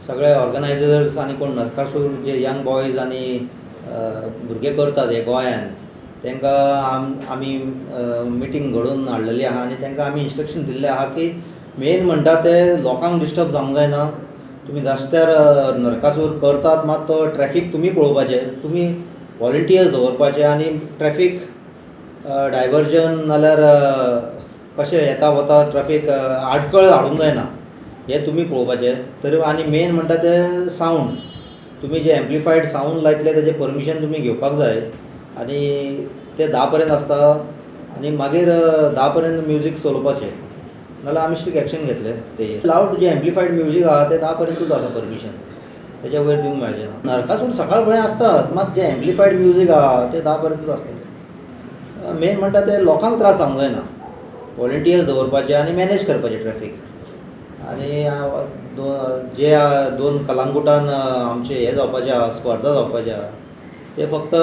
सगळे ऑर्गनायजर्स आनी कोण नरकासूर जे यंग बॉयज आनी भुरगे करतात हे गोंयान, तांकां आमी मिटींग घडोवन हाडलेली आहा आनी तांकां आमी इन्स्ट्रक्शन दिल्लें आहा की मेन म्हणटा ते लोकांक डिस्टर्ब जावंक जायना. तुमी रस्त्यार नरकासूर करतात, मात तो ट्रॅफीक तुमी पळोवपाचें, तुमी वॉलंटियर्स दवरपाचे आनी ट्रॅफीक डायवर्जन नाल्यार कशें येता वता ट्रॅफीक आडखळ हाडूंक जायना, हें तुमी पळोवपाचें. तर आनी मेन म्हणटा तें सावंड, तुमी जे एम्प्लिफायड सावंड लायतले तेजें परमिशन तुमी घेवपाक जाय आनी ते 10 पर्यंत आसता आनी मागीर 10 पर्यंत म्युजीक चलोवपाचें, नाल्यार आमी स्ट्रिक्ट एक्शन घेतले तेजेर. लावड जे एम्प्लिफायड म्युजीक आहा ते 10 पर्यंतूच आसा परमिशन, तेच्या वयर दिवंक मेळचें ना. नरकासूर सकाळ फुडें आसतात, मात जे एम्प्लिफायड म्युजीक आहा ते 10 पर्यंतूच आसतलें. मेन म्हणटा ते लोकांक त्रास जावंक जायना, वॉलंटियर्स दवरपाचे आनी मॅनेज करपाचें ट्रॅफीक. आनी जे दोन कलांगुटान आमचे हे जावपाचे आहा, स्पर्धा जावपाचे आहा, ते फक्त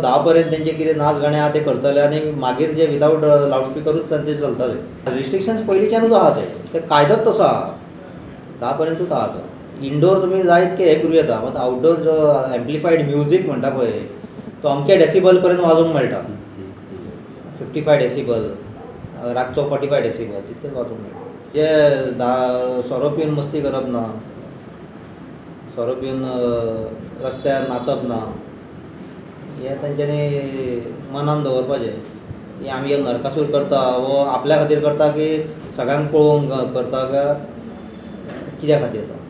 10 पर्यंत तेंचे कितें नाच गाणे आहा ते करतले आनी मागीर जे विदावट लावडस्पिकरूच तांचे चलतले. रिस्ट्रिक्शन्स पयलींच्यानूच आहा, ते ते कायदोच तसो आहा, 10 पर्यंतूच आहा तो. इंडोर तुमी जाय इतकें हें करूं येता, मात आउटडोर जो एम्प्लिफायड म्युजीक म्हणटा पळय तो अमक्या डेसिबल पर्यंत वाजोवंक मेळटा, 55 डेसिबल, रातचो 45 डेसिबल, तितकेंच वाजोवंक मेळटा. जे सोरो पिवन मस्ती करप ना, सोरो पिवन रस्त्यार नाचप ना, हें तेंच्यांनी मनान दवरपाचें की आमी हे नरकासूर करता वो आपल्या खातीर करता की सगळ्यांक पळोवंक करता काय कित्या खातीर तो.